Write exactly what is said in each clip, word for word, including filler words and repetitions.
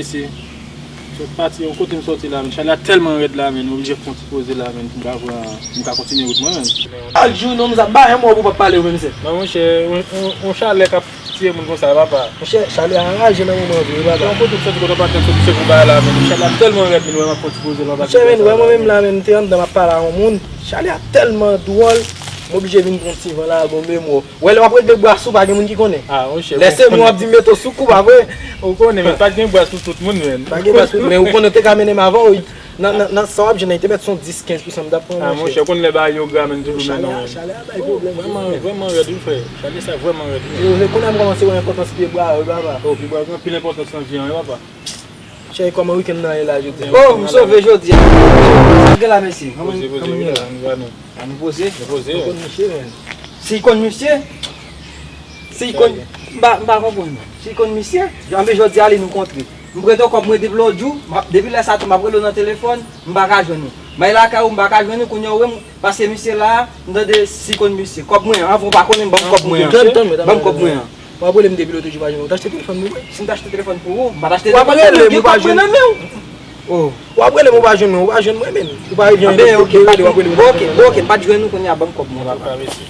Mesye, sot pati, yon kote m sòti la, men chalè a tèlman rèd la, men, m oblije fè yon ti poze la, men, pou m ka pran, pou m ka kontinye wout mwen, men. Al jou non, m sa ba yon mo pou pa pale ou menm, se. Non, monchè, yon, yon, yon chalè k ap tiye moun konsa, papa. Monchè, chalè a anraje nan moman vre, papa. Yon kote m sòti, kote w pa tèt sòti, se pou bagay la, men. Chalè a tèlman rèd, men, wè, m ap fè yon ti poze la, w ap. Monchè, men, wè, mwen menm la, men, m te anndan, m ap pale a yon moun. Chalè a tèlman dwòl, m oblije vin pran ti van la, bon, men, mwen. Wè, lè w ap regle bwa sou, pa gen moun ki konnen. Ah, monchè, lè se mwen w ap di mete w sou kou, pa vre? Ou konnen, men pa gen bwa sou tout moun, men. Pa gen bwa sou tout, men ou konnen w te ka mennen m avan, wi. Nan, nan, nan sa w ap jwenn nan, te mèt se yon dis, kenz pousan m t ap pran, ah, monchè. Monchè, ou konn lè bagay yo gra, men, toujou mennen w, men. Chalè a bay pwoblèm, vrèman, vrèman rèd, wi, frè. Chalè sa vrèman rèd, wi. Yo, se kounye a m kòmanse wè enpòtans pye bwa yo, papa. Oh, pye bwa yo gen anpil enpòtans nan vi an, wi, papa. Cheri, kòman wikenn nan ye la jodi a? Oh, m sove jodi a. Sa k gen la, mesye? Kòman, poze, kòman wi, ye la, la? Nou va nou. An nou poze? Nou poze, wi. Ou konn misye, men. Si konn misye? Si konn, m pa, m pa konprann. Si konn misye, janbe jodi a li nou kontre. M prete w kòb mwen depi lòt jou, m ap, depi lè sa tou m ap rele w nan telefòn, m pa ka jwenn ou. M al lakay ou, m pa ka jwenn ou, kounye a ou wè m, paske misye la, m tande si konn misye. Kòb mwen an, avan w pa konnen m ban m kòb mwen an. Ban m kòb mwen an. W ap rele m depi lòt jou pa jwenn ou. Ou t achte telefòn pou mwen? Si m t achte telefòn pou ou, m pa t achte telefòn pou ou, gen kòb mwen nan men w. Oh. W ap rele m, ou pa jwenn mwen, ou pa jwenn mwen, men. Ou pa rive anyen lòt kote, w ap rele m. Bon, ok, bon, ok, m pa t jwenn ou, kounye a ban m kòb mwen, papa. Mesye,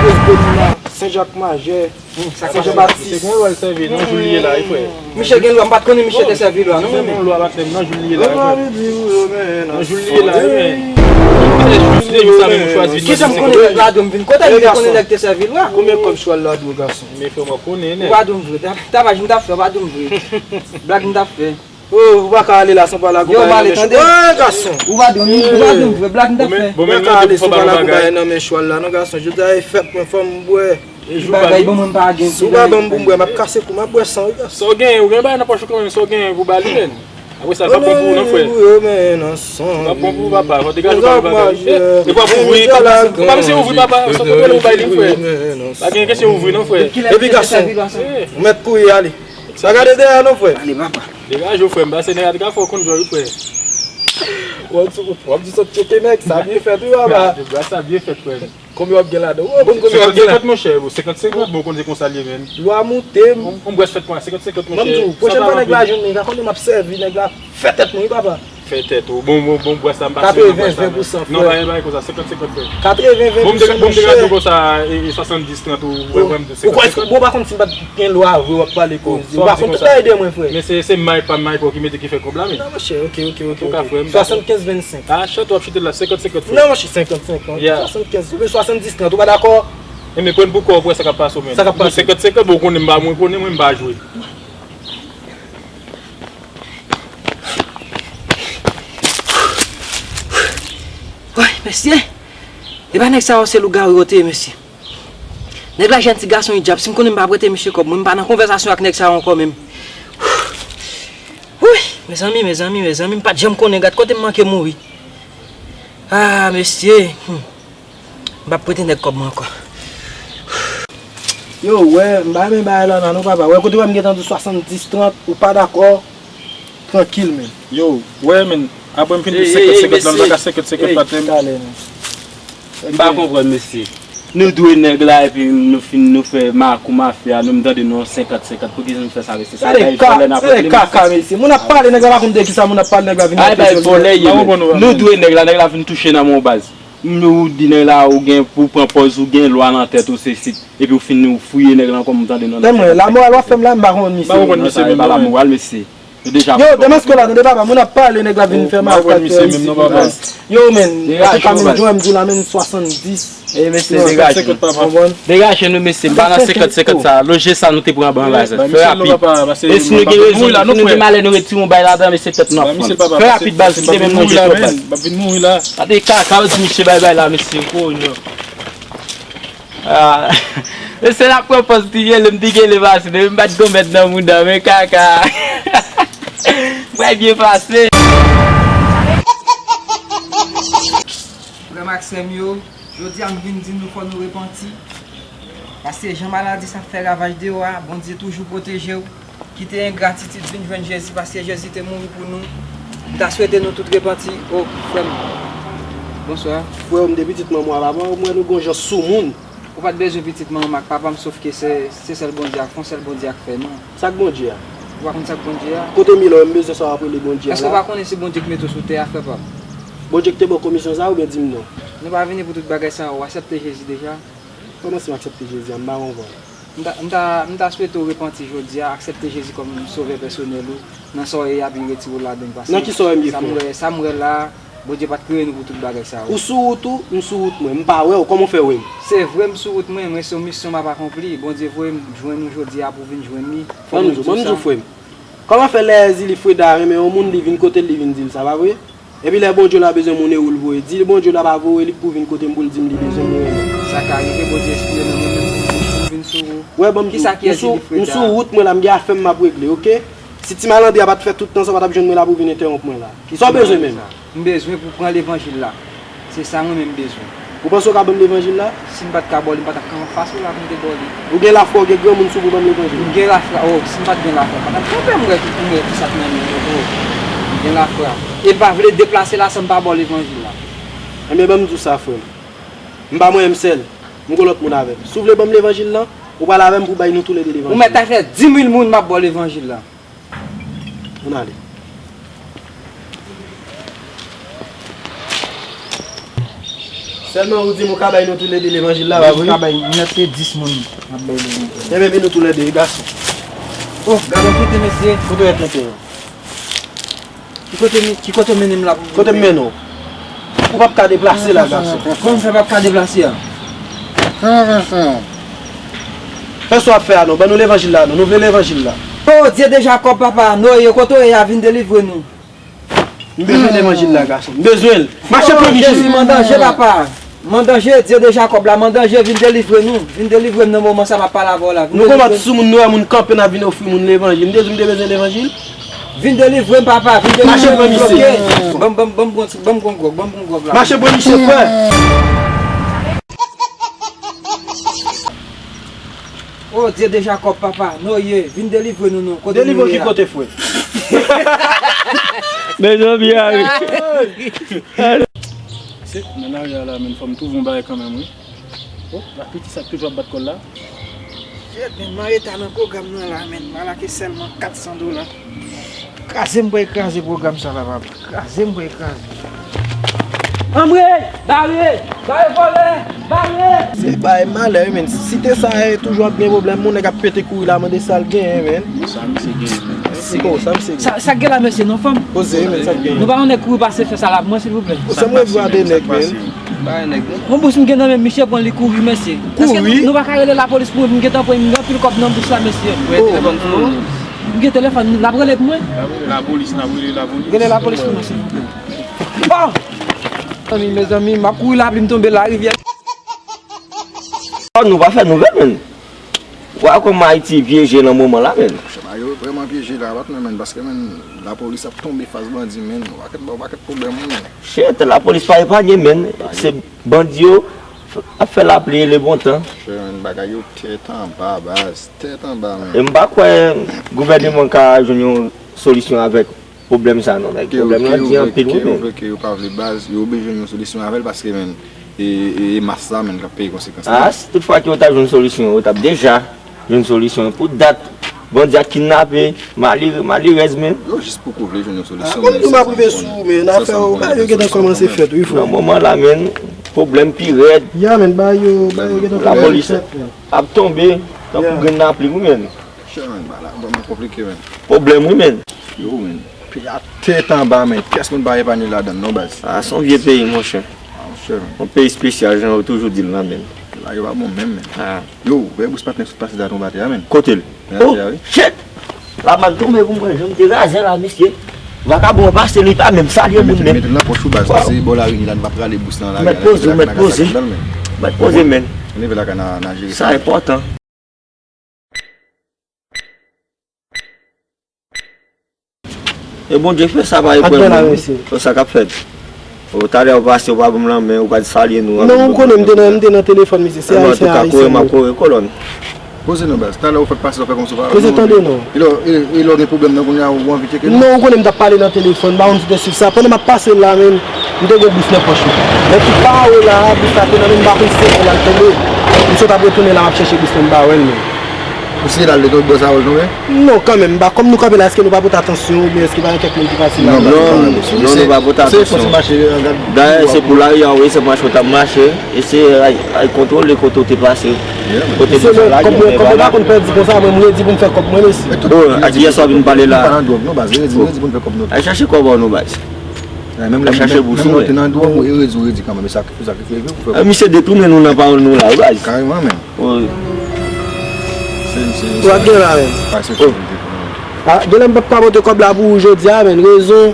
prezidè nou la, Sen Jak Majè, Sen Jan Batis. Se gen lwa l sèvi nan jou li ye la, wi, frè. Misye gen lwa, m pa t konnen misye te sèvi lwa, non, men. Se gen lwa batèm nan jou li ye la, wi, frè. Nan jou li ye la, wi, men. Se jou, se jou sa menm ou chwazi. Kijan m konnen nèg la dwe m vin? Kote m te konnen nèg te sèvi lwa? Konbyen kòb chwal la dwe, gason? Men frè, mwen konnen, nèg. Ou pa dwe m vre. Tavaj m t ap fè, ou pa dwe m vre. Blag m t ap fè. Oh, ou pa ka ale la san pa lago. Yo, m ale, tande. Oh, gason. Ou pa dwe m, ou pa dwe m vre. Blag m t ap fè. Ou pa ka ale san pa lago bagay nan men chwal la, non, gason. Jodi a e fèt mwen, fò m bwè. Bagay bon mwen pa gen. Si w pa ban m pou m bwè, m ap kase kou, m ap bwè san, wi, gason. Sa w genyen, ou gen bagay nan pòch ou kanmenm, sa w genyen pou ba li, menn. Apre sa, l p ap bon pou ou, non, frè. L p ap bon pou ou, papa. Fò w te gade ou pa bagay. E, e p ap ouvri, papa. Ou pa misye ouvri, papa. Sa w kontwole pou bay li, frè. Pa gen kesyon ouvri, non, frè. Epi gason, ou mèt kouri ale. Pa gade dèyè non, frè. Ale, papa. Degaje w, frè m, pase nèg la te ka fè w konn jòj, wi, frè. W ap di, w ap di sot tcheke nèg, sa byen fèt, wi, papa. Bra sa byen fèt, frè m. Konbyen w ap gen ladan? Ou konn konbyen w ap gen la? Senkant senkant, monchè, senkant senkant, bon, w konn se konsa l ye, menn. Lwa moute. On, on bwès fèt mwen, senkant senkant, monchè. Ban m di w, pwochèn fwa nèg la jwenn mwen, ka konnen m ap sèvi nèg la. Fè tèt mwen, wi, papa. Fè tèt ou. Bon, bon, bon, bwès la, m pa sou nan bwès la, non. Katreven ven pousan, frè. Non, pa gen bagay konsa, senkant senkant, frè. Katreven ven pousan, monchè. Bon, m te ka di w konsa, e, e, swasanndis trant, ou wè, wè m di senkant senkant. Ou kwè, bon, pa konn si m pa t gen lwa vre, w ap pale koze. Ou pa konn tout bagay de mwen, frè. Men se, se may pa may pa w ki mete ki fè kòb la, men. Non, monchè, ok, ok, ok, ok. Antouka, frè m, swasannkenz vennsenk. Ah, chante w ap chante la, senkant senkant, frè. Non, monchè, senkant senkant. Swasannkenz oubyen swasanndis trant, ou pa dakò? Enben, pran pou kò w, pou wè sa k ap pase w, menn. Sa k ap pase? Senkant senkant, bon, ou konnen m pa, mwen konnen mwen m pa jwe. Woy, mesye! E pa nèg sa yo se lougawou yo te ye, mesye. Nèg la jèn ti gason, li djab. Si m konnen m pa prete misye kòb mwen, m pa nan konvèsasyon ak nèg sa yo ankò menm. Woy, mezanmi, mezanmi, mezanmi, m pa t janm konnen, gad kote m manke mouri. Ah, mesye. Hmm. M p ap prete nèg kòb mwen ankò. Yo, wè, m pa renmen bagay la non, non, papa. Wè, kote w wè m gentan di w swasanndis trant, ou pa dakò, trankil, men. Yo, wè, men, apre m fin di senkant senkant la, m pa ka senkant senkant pa tè m. M pa konprann, mesye. Nou dwe nèg la, epi nou fin, nou fè makou mafya, nou m tande nou senkant senkant. Poukisa nou fè sa, mesye? Sa bay vòlè nan pwoblèm, mesye. Kaka, mesye. Moun ap pale, nèg la pa konn de kisa moun ap pale, nèg la vin bay vòlè, ye, men. Nou dwe nèg la, nèg la vin touche nan men w, baz. M, ou di nèg la, ou gen, ou pran pòz, ou gen lwa nan tèt ou, se, se, epi ou fin ou fouye nèg la ankò, m tande non. Tande mwen, lamoral w ap fè m la, m pa konprann misye. M pa konprann misye menm non, men. Lamoral, mesye. Yo, demaske la, tande papa, moun ap pale, nèg la vin fè m ak misye menm non, papa. Yo, men, antouka, men, Joe, m di w la, men, swasanndis. E, mesye, degaje nou. Degaje nou, mesye, m pa nan senkant senkant sa. Loje sa nou te pran anba anba sa. Fè rapid. E si nou gen rezon, si nou gen malè, nou retire yon bay ladan, mesye, tèt nou ap fann. Fè rapid, baz, kite menm nou jete w, baz. Gade kaka, ou di misye bay bay la, mesye, konyo. Ah, mesye, l ap pran pòz pi gele, m pi gele pase, depi m pa t gon mèt nan mouda, men kaka. Mwen byen pase. Frè m ak sè m yo, jodi a m vin di nou fò nou repanti. Paske jan maladi sa ap fè ravaj deyò a, Bondye toujou pwoteje w. Kite engratitid vin jwenn Jezi, paske Jezi te mouri pou nou. M ta swete nou tout repanti. O, frè m. Bonswa. Frè m, de pitit manman w a papa m, m wè nou gon jan soumoun. Ou pa t bezwen pitit manman m ak papa m, sofke se, se sèl Bondye ak, fon sèl Bondye ak fè non. Sa k Bondye a? Ou pa konn sa k Bondye a? Kote m ye la, m bezwen sa w ap rele Bondye a la. Èske w pa konnen se Bondye ki mete w sou tè a, frè pa m? Bondye ki te ba w komisyon sa a, oubyen di m non? Nou pa vini pou tout bagay sa a, ou aksepte Jezi deja? Kòman si m aksepte Jezi a, m pa konprann. M ta, m ta, m ta swete w repanti jodi a, aksepte Jezi kòm sovè pèsonèl ou, nan sa w ye a, epi retire w ladan l, paske nan ki sa w wè m ye frè? Sa m wè, sa m wè la, Bondye pa t kreye nou pou tout bagay sa yo. Ou sou wout ou, m sou wout mwen, m pa wè w, kòman w fè wè m? Se vre m sou wout mwen, mwen se yon misyon m ap akonpli, Bondye voye m jwenn ou jodi a pou w vin jwenn li. Fò mwen di w sa. Ban m di w frè m. Kòman fè lè Ezili Freda renmen yon moun, li vin kote l, li vin di l sa, pa vre? Epi lè Bondye la bezwen moun, e ou l voye? Di Bondye la pa voye li pou vin kote m pou l di m li bezwen m, li renmen m. Sa ka rive, Bondye enspire nan mwen menm pou m vin sou, vin sou ou. Wè, ban m di w, m sou, m sou wout mwen la, m gen afè m m ap regle, oke? Si ti malandri a pa t fè tout tan sa, w pa t ap jwenn mwen la pou w vin entèwonp mwen la. Sa w bezwen menm? M bezwen pou w pran levanjil la. Se sa mwen menm m bezwen. Ou panse w ka ban m levanjil la? Si m pa t ka ba w li, m pa t ap kanpe anfas ou la pou m te ba w li. Ou gen lafwa, ou gen granmoun sou pou w ban m levanjil? M gen lafwa, o, si m pa t gen lafwa, m pa t ap kanpe, m wè ki, m wè ki sa k nan men mwen, o. M gen lafwa. E m pa vle deplase la san m pa ba w levanjil la. Ebyen, ban m di w sa, frè m. M pa mwen menm sèl. M gon lòt moun avè m. Si w vle ban m levanjil lan, ou pral avè m pou w bay nou toulède levanjil lan. Ou mèt ta fè di mil moun m ap ba w levanjil la. Ann ale. Sèlman ou di m ou ka bay nou toulède levanjil la, pa vre? Ou ka bay, m mèt se dis moun m ap bay levanjil. Ebyen, vin nou toulède, gason. O, gade yon tenten, mesye. Kote w ye tenten an? Ki kote, ki kote w mennen m la pou... Kote m mennen w? Ou p ap ka deplase la, gason. Kòman m fè p ap ka deplase a? Fè sa w ap fè a non, ban nou levanjil la non, nou vle levanjil la. O Dye de Jakòb, papa, nou ye, kote w ye a, vin delivre nou. M bezwen levanjil la, gason, m bezwen l. Mache pran miche. O Jezi, m an danje, papa. M an danje, Dye de Jakòb la, m an danje, vin delivre nou. Vin delivre m nan moman sa m ap pale avè w la. Nou kòman ti sou moun, nou wè moun kanpe, n ap vin ofri moun levanjil. M te di w m te bezwen levanjil. Vin delivre m, papa, vin delivre m. Mache pran misye. Ban m, ban m, ban m pran ti, ban m pran gwòg, ban m pran gwòg la. Mache pran misye, frè. O Dye de Jakòb, papa, nou ye, vin delivre nou non. Kote nou ye a? Delivre w ki kote, frè? Mezanmi, a wi. Se nan lari a la, menm fò m twouve yon bagay kanmenm, wi. O, la piti sa k toujou ap bat kò l la. Shit, men, m an reta nan pwogram nan la, men. M al ak sèlman kat san dola. Kraze m pral kraze pwogram sa la, papa. Kraze m pral kraze. Anmwe! Bare! Bare vòlè! Bare! Se bay malè, wi, men. Site sa, e, toujou ap gen pwoblèm. Moun nèg ap pete kouri la, mande sa l genyen, men. Sa misye genyen, men. Siko, sa misye genyen. Sa, sa k gen la, mesye, non, fanm? Poze, wi, men, sa k genyen. Nou pa yon nèg kouri pase fè sa la pou mwen, silvouplè. O, sa mwen vwa de nèg, men. Yon bous m gen nan men m, misye pran li kouri, mesye. Èske nou, nou pa ka rele lapolis pou mwen, m gentan pran, m gen anpil kòb nan bous la, mesye. Ou gen telefòn sou ou? M gen telefòn, l ap rele pou mwen. Lapolis, n ap rele lapolis. Rele lapolis pou mwen, silvouplè. Oh! Mezanmi, mezanmi, m ap kouri lapli, m tonbe larivyè. Oh, nou pa fè nouvèl, menn. Wè kòman Ayiti pyeje nan moman la, menn. Chema yo vrèman pyeje la, patnè, menn, paske, menn, lapolis ap tonbe fas bandi, menn. Yon pakèt, yon pakèt pwoblèm, wi, menn. Shit, lapolis pa epanye, menn. Se bandi yo f-, ap fè lapli e le bon tan. Chè, menn, bagay yo tèt anba, baz. Tèt anba, menn. E m pa kwè gouvènman ka jwenn yon solisyon avèk pwoblèm sa non, nèg. Pwoblèm nan di anpil, wi, menn. Ke yo vle, ke yo pa vle, baz, yo oblije jwenn yon solisyon avè l paske, menn, e, e, e mas la, menn, k ap peye konsekans la. A, si tout fwa ke yo ta jwenn solisyon, yo t ap deja jwenn solisyon. Pou dat, bandi ap kidnape, malere, malerèz, menn. Yo jis poko vle jwenn yon solisyon, menn. Kòm nou m ap rive sou ou, menn, afè yo, bagay yo gentan kòmanse fèt, wi, frè. Nan moman la, menn, pwoblèm pi rèd. Ya, menn, bagay yo, bagay yo gentan kòmanse fèt, menn. Lapolis ap tonbe tankou grenn lapli, wi, menn. Chè, menn, bagay la vrèman konplike, menn. Pwoblèm, wi, menn. Yo, menn. Peyi a tèt anba, menn. Pyès moun pa epanye ladan l, non, baz. A, se yon vye peyi, monchè. A, monchè, menn. Yon peyi espesyal, jan yo toujou di l lan, menn. Bagay yo pa bon menm, menn. A. Yo, wè bous patnè sot pase dat yon batè a, menn. Kote l? Oh, shit! Labann tonbe pou mwen, jan m te razè la, mesye. Vakabon an pase, li pa menm salye moun, menn. Mete l nan pòch ou, baz, pase bò lari ni la, n pa prale bous nan lari a, mèt poze, mèt poze. Mèt poze, menn. Leve lakay nan, nan jere sa. Sa enpòtan. E Bondye fè sa pa ekwè moun. Sa k ap fèt? O, talè ou pase, ou pa ban m lanmen, ou pa t salye nou. Non, ou konnen m te nan, m te nan telefòn, mesye, se ayisyen, ayisyen. Poze non, baz. Talè ou fèk pase, ou fè kòmsi ou pa... Mesye, tande non. E lè, e, e lè w gen pwoblèm nan, kounye a ou anvi tcheke non? Non, ou konnen m t ap pale nan telefòn, m pa konn si w te swiv sa. Pandan m ap pase la, menm, m te gen bous nan pòch mwen. Men tout pa wè la, bous la te nan men m, m pa konn si se lè l al tonbe. M sot ap retounen la, m ap chèche bous mwen, m pa wè l, menm. Ou siye l al detonn bò sa yo tonbe? Non, kanmenm, m pa, kòm nou kanpe la, èske nou pa pote atansyon, oubyen èske pa gen kèk moun ki pase la? Non, non, non, nou pa pote atansyon. Dayè, se pou lari a, wi, se pou mache w t ap mache, e se al, al kontwole kote w te pase. Kote nou fè lari a, men vwala. Kòm mwen pa konn pèdi konsa, mwen, m redi pou m fè kòb mwen, mesye. Oh, a kiyès w ap vin pale la? Pa nan dwòg, non, baz, redi, redi pou n fè kòb nou. Al chache kòb an nou, baz. Al chache bous ou, men. Menm lè w te nan dwòg, ou redi, ou redi kanmenm, e sa ki fè, sa ki fè, pou fè kòb. Misye detounen nou nan pawòl nou la, wi, baz. Kareman, men. Wi. Ou ap gen la, men. Ah, genlè m p ap ka pote kòb la pou ou jodi a, men. Rezon,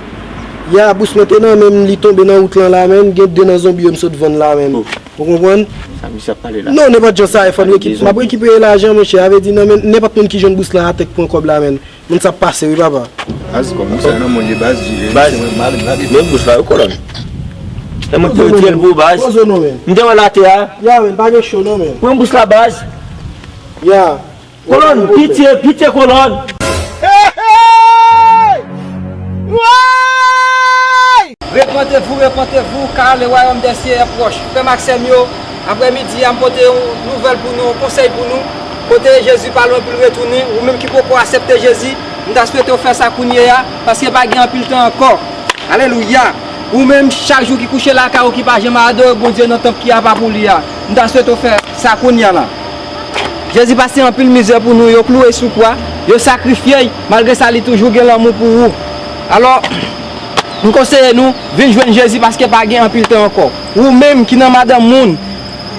ya, bous mwen te nan men m, li tonbe nan wout lan la, men. Gen de nan zonbi yo m sot vann la, men. Ou konprann? Sa misye ap pale la? Non, nenpòt jan sa ye, fò n rekip-, m ap rekipere lajan, monchè. A vle di, nan men nenpòt moun ki jwenn bous lan atè k pran kòb la, men. Moun sa ap pase, wi, papa. Baz, kòm ou sa nan moun li, baz, di, baz, se mwen, m al, m al. Men bous la, wi, kolòn. E mwen ki retire l pou ou, baz. Poze w non, men. M te wè l atè a. Ya, men, pa gen cho non, men. Pran bous la, baz. Ya. Kolòn, pitye, pitye, kolòn. Hey, hey! Woy! Repentez-vous, repentez-vous, car le royaume des cieux est proche. Frè m ak sè m yo, aprè midi a, m pote yon nouvèl pou nou, yon konsèy pou nou. Kote Jezi pa lwen pou l retounen, ou menm ki poko aksepte Jezi, m ta swete w fè sa kounye a, paske pa gen anpil tan ankò. Alelouya! Ou menm, chak jou ki kouche lakay ou, ki pa janm adore Bondye nan tanp ki apa pou li a, m ta swete w fè sa kounye a la. Jezi pase anpil mizè pou nou, yo klouwe sou kwa, yo sakrifye l, malgre sa, li toujou gen lanmou pou ou. Alò, m konseye nou, vin jwenn Jezi paske pa gen anpil tan ankò. Ou menm ki nan madanm moun,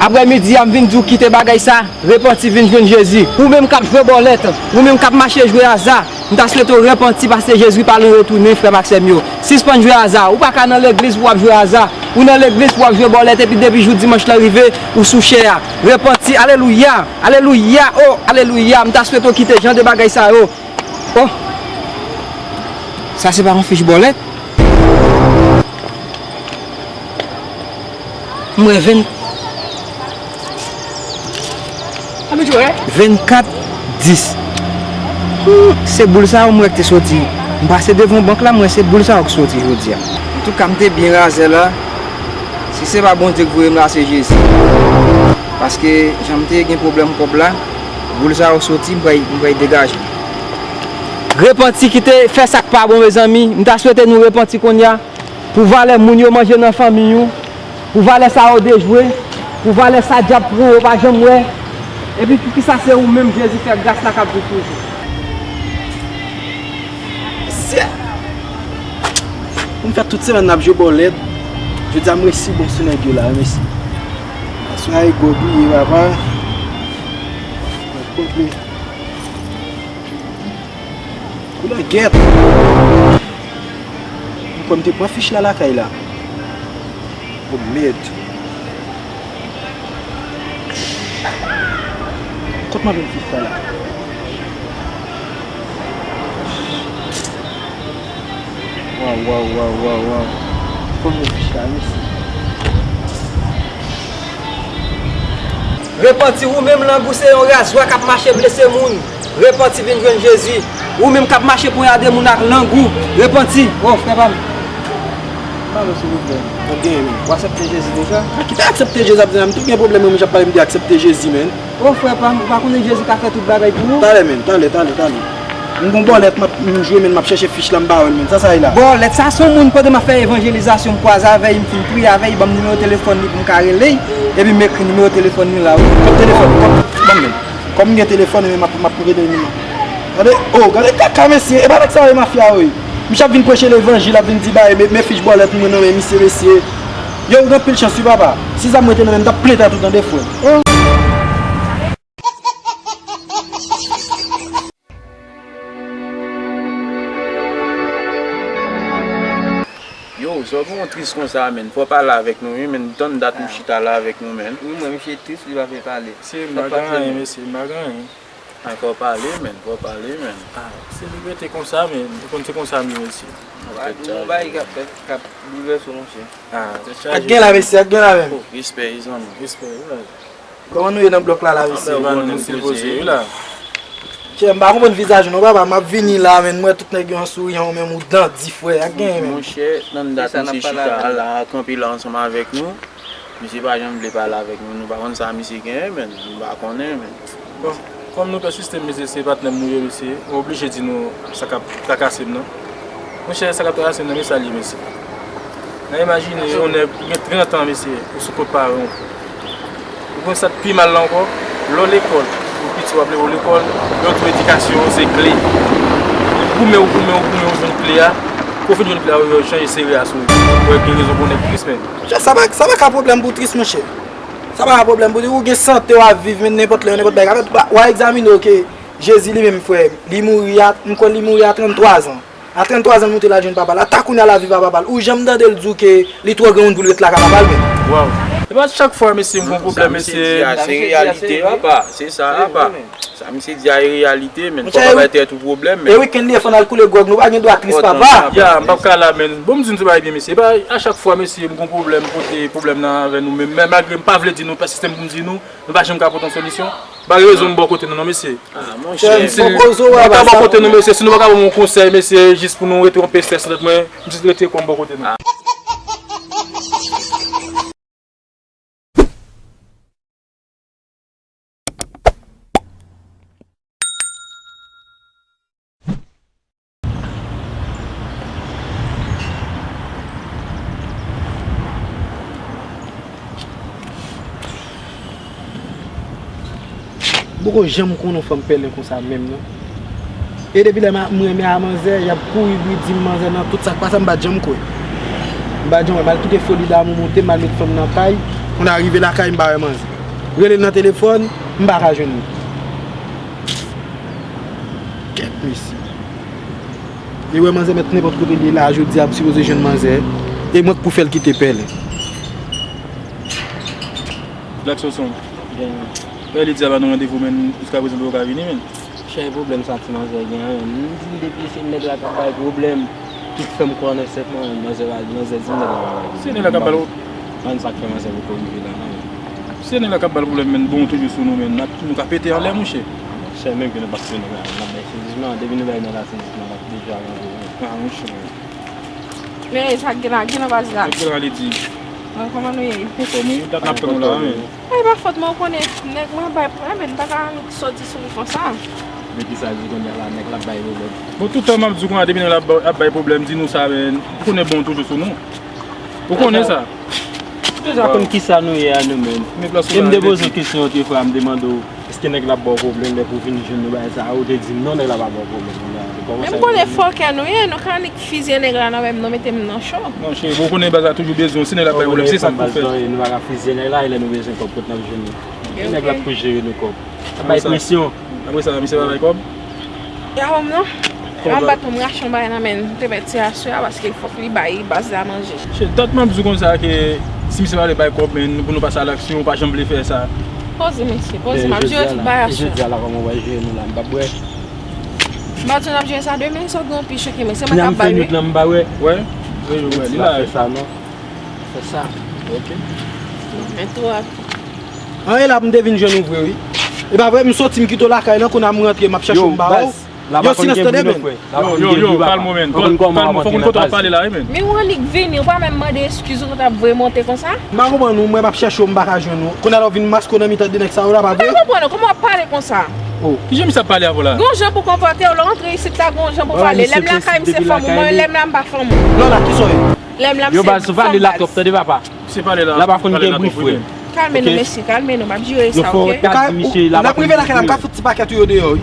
aprè midi a, m vin di w kite bagay sa, repanti, vin jwenn Jezi. Ou menm k ap jwe bòlèt, ou menm k ap mache jwe aza, m ta swete w repanti paske Jezi pa lwen retounen, frè m ak sè m yo. Sispann jwe aza. Ou pa ka nan legliz pou w ap jwe aza. Ou nan legliz pou w ap jwe bòlèt epi depi jou dimanch lan rive, ou sou chè a. Repanti, alelouya, alelouya, oh, alelouya. M ta swete w kite jan de bagay sa yo. Oh! Sa se pa yon fich bòlèt? M wè ven, vennkat dis. Hmm, se boul sa yo m wè k te soti. M pase devan bank la, m wè se boul sa yo k soti jodi a. Antouka, m te byen razè la. Si se pa Bondye k voye m la, se Jezi. Paske jan m te gen pwoblèm kòb la, boul sa yo soti, m pral, m pral degaje. Repanti, kite fè sa k pa bon, mezanmi. M ta swete nou repanti kounye a. Pou valè moun yo manje nan fanmi w, pou valè sa yo dejwe, pou valè sa dyab pran yo pa janm wè. Epi poukisa se ou menm Jezi fè gras la k ap viv toujou? Mesye! Pou m fè tout semèn n ap jwe bòlèt, jodi a m resi bon sou nèg yo la, mesye. Aswè a e gwo bliye, papa. Gwo bliye. Koulè gèt. M kwè m te pran fich la lakay la. Oh, mèd. Kot m ap jwenn fich la la? Waw, waw, waw, waw, waw. Kot m jwenn fich la, mesye? Repanti, ou menm lang ou se yon razwa k ap mache blese moun. Repanti, vin jwenn Jezi. Ou menm k ap mache ponyade moun ak lang ou, repanti. Oh, frè pa m. Pale, silvouplè. Mwen genyen menm. Ou aksepte Jezi deja? A, kite aksepte Jezi ap di la, m tou gen pwoblèm, mwen, j ap pale m de aksepte Jezi, menn. Oh, frè pa m, ou pa konnen Jezi ka fè tout bagay pou ou? Talè, menn, talè, talè, talè. M gon bòlèt, m ap, m jwe, menn, m ap chèche fich la, m pa wè l, menn. Sa, sa ye la? Bòlèt, sa se yon moun, pandan m ap fè evanjelizasyon, m kwaze avè l, m fin priye avè l, li ban m nimewo telefòn li pou m ka rele l, epi m ekri nimewo telefòn li la, wi. Kòb telefòn, kòb, ban m, menn. Kòm m gen telefòn, men m ap, m ap rele l menm. Gade, oh, gade kaka mesye, e pa nèg sa yo e mafya yo ye. Misye ap vin preche levanjil, ap vin di bagay, men, men fich bòlèt mwen nan men misye, mesye. Yo, ou gen anpil chans wi, papa. Si zam mwen te nan men m, m t ap plete a tout an de fwè. Oh. Yo, sa w gen w tris konsa, menn? Fò w pale avèk nou, wi, menn. Tann dat m chita la avèk nou, menn. Wi, mwen, misye tris, li pa vle pale. Mesye, m pa gen anyen, mesye, m pa gen anyen. A, fò w pale, menn, fò w pale, menn. A, se li rete konsa, menn. Ou konn se konsa m ye, mesye. Ou pa di yon bagay k ap, k ap boulvèse w, monchè. A, tèt chaje. Ak gen la, mesye, ak gen la, menn. Oh, respè, zanmi. Respè, wi. Kòman nou ye nan blòk la, la, mesye? Anben, nou poze, wi, la. Chè, m pa konprann vizaj ou non, papa. M ap vini la, menn, m wè tout nèg yo an souriyan, ou menm ou dandi, frè. Ak gen, menn. Monchè, nan dat misye chita la, kanpe la ansanm avèk nou. Misye pa janm vle pale avèk nou. Nou pa konn sa misye genyen, menn. Nou pa konnen, menn. Bon. Kòm nou pè sistèm, mesye, se patnè m nou ye, mesye, mwen oblije di nou sa k ap trakase m nan. Monchè, sa k ap trakase m nan, men sa l ye, mesye. N a imajine yon nèg ki gen trant an, mesye, ou sou kont paran w. Ou konn sa k pi mal la ankò? Lè w lekòl, ou piti w ap leve w lekòl, lè w tou edikasyon se kle. Ou goumen, ou goumen, ou goumen, ou jwenn kle a. Kou w fin jwenn kle a, ou chanje sere a sou ou. Ou wè gen rezon pou w nèk tris, men. Monchè, sa pa, sa pa ka pwoblèm pou w tris, monchè. Sa pa ka pwoblèm pou w tris. Ou gen sante, w ap viv, men nenpòt lè, nenpòt bagay. An fèt, w a, w a egzamine w ke Jezi li menm, frè, li mouri a, m kwè li mouri a tranntwa zan. A tranntwa zan, l moute l al jwenn papa l. Ata kounye a l ap viv ak papa l. Ou janm tande l di w ke li twò granmoun pou l ret lakay papa l, men. Waw. E pa chak fwa, mesye, m gon pwoblèm, mesye. Sa misye di a, se reyalite, apa. Se sa, apa. Sa misye di a, e reyalite, men. Fò pa bay tèt ou pwoblèm, men. E wikenn li fò n al koule gwòg, nou pa gen dwa tris, papa. Ya, m p ap ka la, men. Bon, m di n se bagay byen, mesye. E pa a chak fwa, mesye, m gon pwoblèm, pote pwoblèm nan avè nou, men, men malgre m pa vle di nou, pa sistèm pou m di nou, nou pa janm ka pote yon solisyon. Ba rezon m bò kote nou non, mesye. Ah, monchè. M si, m pa bò kote nou, mesye. Si nou pa ka ban m yon konsèy, mesye, jis pou nou rete yon pe stres nan tèt mwen, m jis rete kò m bò kote nou. M poko janm konnen yon fanm pèlen konsa menm, non. E depi lè m renmen a manzè, y ap kouri bri di m manzè nan tout sa k pase, m pa t janm kwè. M pa t janm kwè. M al kite foli damou moute, m al met fanm nan kay. Kounye a rive lakay, m pa wè manzè. Rele l nan telefòn, m pa ka jwenn li. Kèt mesye. Li wè manzè mèt nenpòt kote li ye la, jodi a m sipoze jwenn manzè. E mwen k pou fè l kite pèlen. Black Sonson. Lè li di a ba nou randevou, men jiska prezan li poko ka vini, men. Chè, pwoblèm sa ti manzè gen an, men. M di l depi se nèg la k ap bay pwoblèm, tout fè m kwè nan sèt mwen, manzè la, manzè di m nèg la pa bay pwoblèm. Se nèg la k ap ba l. Ban m sa k fè manzè poko rive la, non, men. Se nèg la k ap ba l pwoblèm, men bon toujou sou nou, men n ap, nou ka pete anlè, monchè. Monchè, menm ke nou pa sou nèg la, n ap bay sezisman, depi nou bay nèg la sezisman, n ap deja rantre, men. Ah, monchè. Men sa k gen la, gen nan baz la. Sa k gen la, Lady? Bon, kòman nou ye? Anfòm, wi. Dat n ap tann ou la, wi. Ay, pa fòt mwen, ou konnen, nèg mwen bay, enben, m pa ka annik sòti sou li konsa. Men kisa l di kounye a la, nèg la bay pwoblèm. Bon, tout tan m ap di w konsa, depi nèg la ap bay pwoblèm, di nou sa, men, ou konnen bon toujou sou nou. Ou konnen sa. Ou deja konn kisa nou ye a nou menm. E m te poze w kesyon otrefwa, m te mande w, èske nèg la ap ba w pwoblèm lè pou w vin jwenn nou bagay sa a, ou te di m non, nèg la pa ba w pwoblèm. Men m konnen fòkè nou ye, nou ka annik fizye nèg la nan men m, nou mete m nan cho. Non, cheri, bon, ou konnen baz la toujou bezwen w, si nèg la bay pwoblèm, se sa k pou fèt. Nou pa ka fizye nèg la, e lè nou bezwen kòb, kot n ap jwenn li? Nèg la ap pou jere nou kòb. Ap bay presyon. Apre sa, misye pa bay kòb? Ya, wè m non. Anba tou m rache yon bagay nan men l, m te mèt se aswè a, paske fòk li bay baz la manje. Chè, dat m ap di w konsa ke si misye pa vle bay kòb, men pou nou pase a laksyon, ou pa janm vle fè sa. Poze, mesye, poze, m ap jere tout bagay aswè a. Jodi a la, kòman w wè jere nou la, m p ap bwè. M pa di w n ap jere sa demen, sa w gen w pi choke mwen, se mwen k ap bay, wi. Wè? Wi, wi, wi, li la. Fè sa, non. Fè sa. Ok. Men twòp. An, e la pou m te vin jwenn ou vre, wi. E pa vre, m soti, m kite w lakay lan, kounye a m rantre, m ap chèche w, m pa wè w. Yo, silans tande, men. Yo, yo, yo, kalme w, men. Fòk nou konn kòman w ap antre nan baz. Men ou annik vini, ou pa menm mande eskiz ou, ou t ap voye monte konsa? M pa konprann ou, mwen m ap chèche w, m pa ka jwenn ou. Kounye a la w vin maske w nan mitan de nèg sa yo la, pa vre? M pa konprann ou, kòman w ap pale konsa? Oh. Kijan misye ap pale avè w la? Gon jan pou w konpòte w, lè w antre isit la, gon jan pou w pale. Lè m lakay m se fanm ou, mwen lè m la m pa fanm ou. Lòla, kisa w ye? Lè m la m se fanm baz. Yo, baz, ou pale la twòp, tande papa. Se pale la. La pa konn gen bri, frè. Kalme nou, mesye, kalme nou, m ap jere sa, ok? N ap rive lakay la, m ka fout ti pakèt ou yo deyò, wi.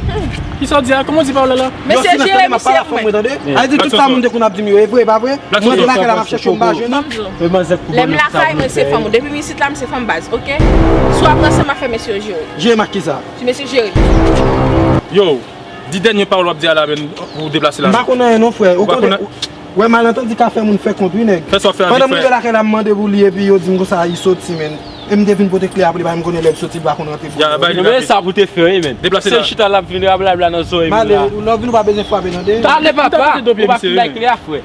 Kisa w di a? Kòman w di pawòl la la? Mesye, jere misye pou mwen. Tande? A di tout sa moun te konn ap di m yo, e vre, e pa vre? Mwen te lakay la, m ap chèche w, m pa jwenn ou. Lè m lakay mwen se fanm ou. Depi m isit la, m se fanm baz, ok? Si w ap ranse, m ap fè mesye yo jere w. Jere m ak kisa? Ti mesye jere. Yo, di dènye pawòl w ap di a la, men, pou w deplase la. M pa konn anyen non, frè. Ou konnen, wè, malantandi ka fè moun fè kont, wi, nèg. Fè sa w fè a vit fè. Pandan m rive lakay la, m mande pou li, epi yo di m konsa, li soti, men. E m te vin pote kle a pou li, paske m konnen lè l soti, li pa konn rantre pou li. Men sa pou te fè, wi, men. Deplase la. Se chita l ap vin rablabla nan zòrèy m la. M ale, lè w vin ou pa bezwen frape, tande. Talè, papa, ou pa fin bay kle a, frè.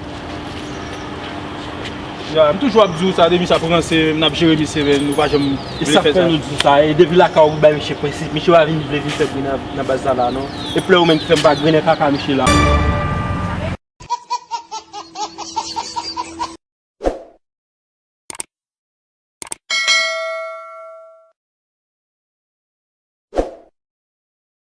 Ya, m toujou ap di w sa, depi misye ap ranse, n ap jere misye, men nou pa janm vle fè sa. E sa k fè nou di w sa, e depi lakay ou bay misye prensip, misye pa vin vle vin fè bri nan, nan baz la la, non. E plè ou menm ki fè m pa grennen kaka misye la.